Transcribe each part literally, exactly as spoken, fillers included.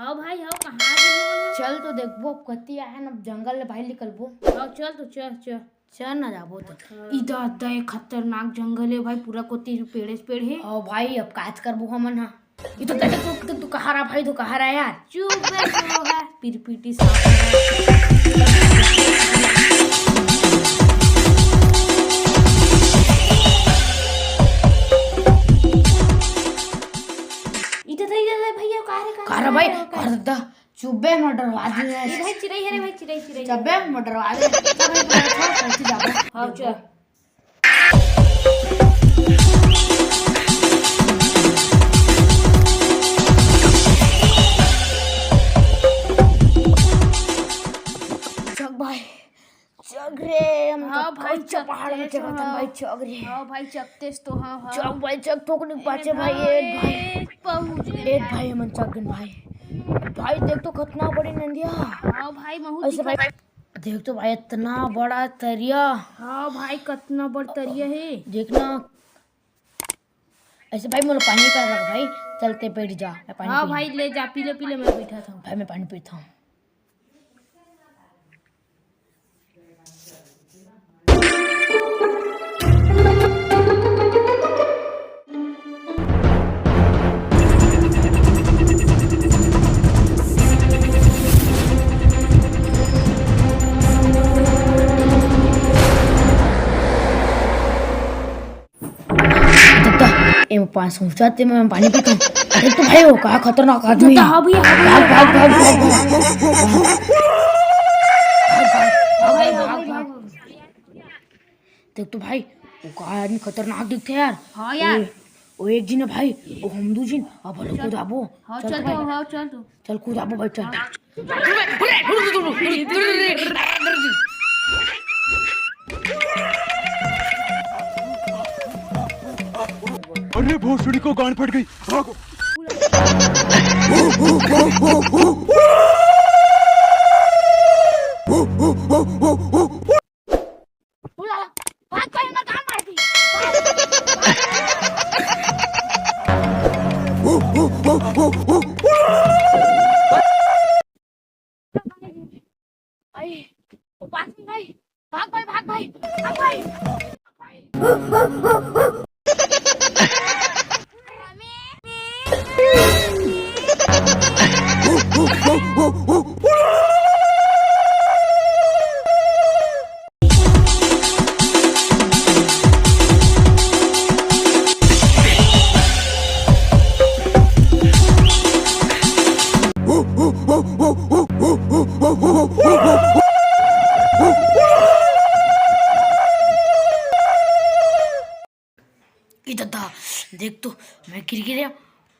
हव भाई, हव, कहाँ गे हे? चल तो देखबो, अब कति आए न, अब जंगल ले बाहिर निकलबो। हव, चल तो, चल, चल। चल ना जाबो तो। हाँ। ई ददा, ई खतरनाक जंगल हे भाई, पूरा कोती पेड़े से पेड़ हे। हव भाई, अब काच करबो हमन हा। ई तो देख, तू, तू, तू कहाँ रहा भाई, तू कहाँ रहा यार? चुप बे, चुप बे। पिरपिटी सांप। ई तो दई दे भैया, का रे, का रे, का रे भाई, का रे? का रे दा, चुप बे, मोर डरवा दे। ए भाई, चिरई हे रे भाई, चिरई, चिरई। चुप बे, मोर डरवा दे। चल भाई, चल, चल, चल, चल, जाबो। हाँ, चल। चक भाई, चक रे, हम हाँ तो भाई, कौन सा पहाड़ में चकते चढ़ा था तो। भाई, चक रे। हाँ भाई, चकते तो, हाँ, हाँ। चक भाई, चक, ठोक नहीं पाचे भाई, ए भाई। पहुँच गए ए यार। भाई, हमन चक गन भाई। भाई, देख तो कितना बड़ी नंदिया। हाँ भाई, महू ऐसे दिखा भाई, देख तो भाई, इतना बड़ा तरिया। हाँ भाई, कितना बड़ तरिया हे। देखना, ऐसे भाई, मोला पानी पिया रख भाई, चलते बैठ जा, मैं पानी हाँ पी भाई, ले जा, पी ले, पी ले, मैं बैठा था। भाई, मैं पानी पीता हूँ। दत्ता, ए, मैं पानी सोच जाते, मैं पानी पीता हूँ। अरे तो भाई, वो का खतरनाक आदमी। दत्ता, हाँ भैया, हाँ भैया। भाग, भाग, भाग, भाग, भाग। भाग, भाग, भाग, भाई, भाग, भाग, भाग। भाग। देख तो भाई, वो का आदमी खतरनाक दिखते यार। हाँ यार। ओ, ओ एक जिन है भाई, वो हम दू जिन, अब हम लोग को जाबो। हाँ, चल चल तो तो, भाई। हाँ, चल तो। चल, कूद आबो भाई, चल। अरे भोसड़ी को गांड फट गई। भागो। उलाला, भाग भाई, हमर गांड मार दी। भाई, ओ पास में भाई, भाग भाई, भाग भाई, भाग भाई। ई ददा, देख तो, मैं गिर गिरा।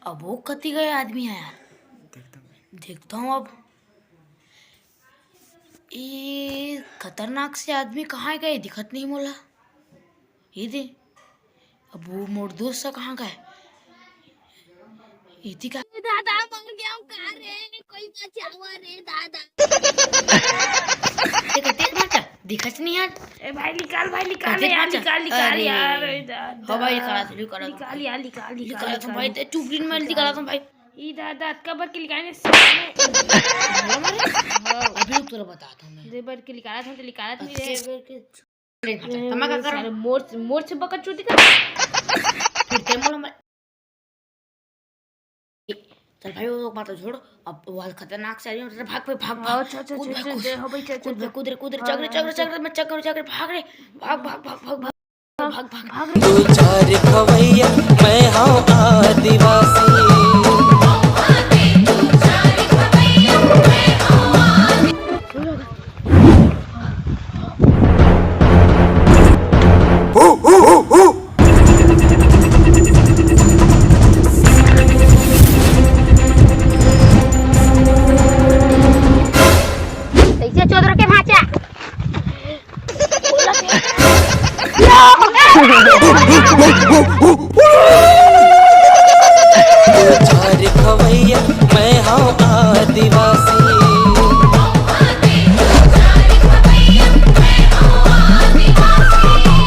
अब वो कति गए आदमी है यार। देखता हूँ अब। ये खतरनाक से आदमी कहाँ गए, दिखत नहीं मोला। ये दे, अब वो मोर दोस्त सा कहाँ गए? इति का दादा, मर गया हूँ का रे? कोई बचावा रे दादा। ए, कते बाचा? दिखच नहीं यार। ए भाई, निकाल भाई, निकाल कते यार, बाचा? निकाल, निकाल अरे। यार, ए दादा। हो भाई, निकाला था, निकाला था। निकाल यार, निकाल, निकाल, निकाला था निकाल। भाई, ते चुपड़ी में निकाल। निकाला था भाई। ई दादा, अतका बर के निकाले सामने। बोला मारे? हाँ। अभी रुक, तोला बताता हूँ मैं। दे बर के निकाला था, तो निकाला था, अतके रे। बर के। नहीं खाता। ए, तमा का करो? सारे मोर, मोर से बकचोदी कर। फिर ते मोर में। चल भाई, वो बात छोड़, अब वाल खतरनाक से आ रही है, भाग भाई, भाग, भाग। अच्छा, अच्छा, कूद अच्छा, भाई, अच्छा, कूद। जय हो भाई, चल, चल, कूद भाई, चल। कूद रे, कूद रे, हाँ, चग रे, हाँ, चग रे, हाँ। चग रे, मैं चग करूँ, चग रे, भाग रे, भाग, भाग, भाग, भाग, भाग, भाग, भाग। दू चार खवैया, मैं हूँ आदिवासी। कैसे चोदर के भाचा?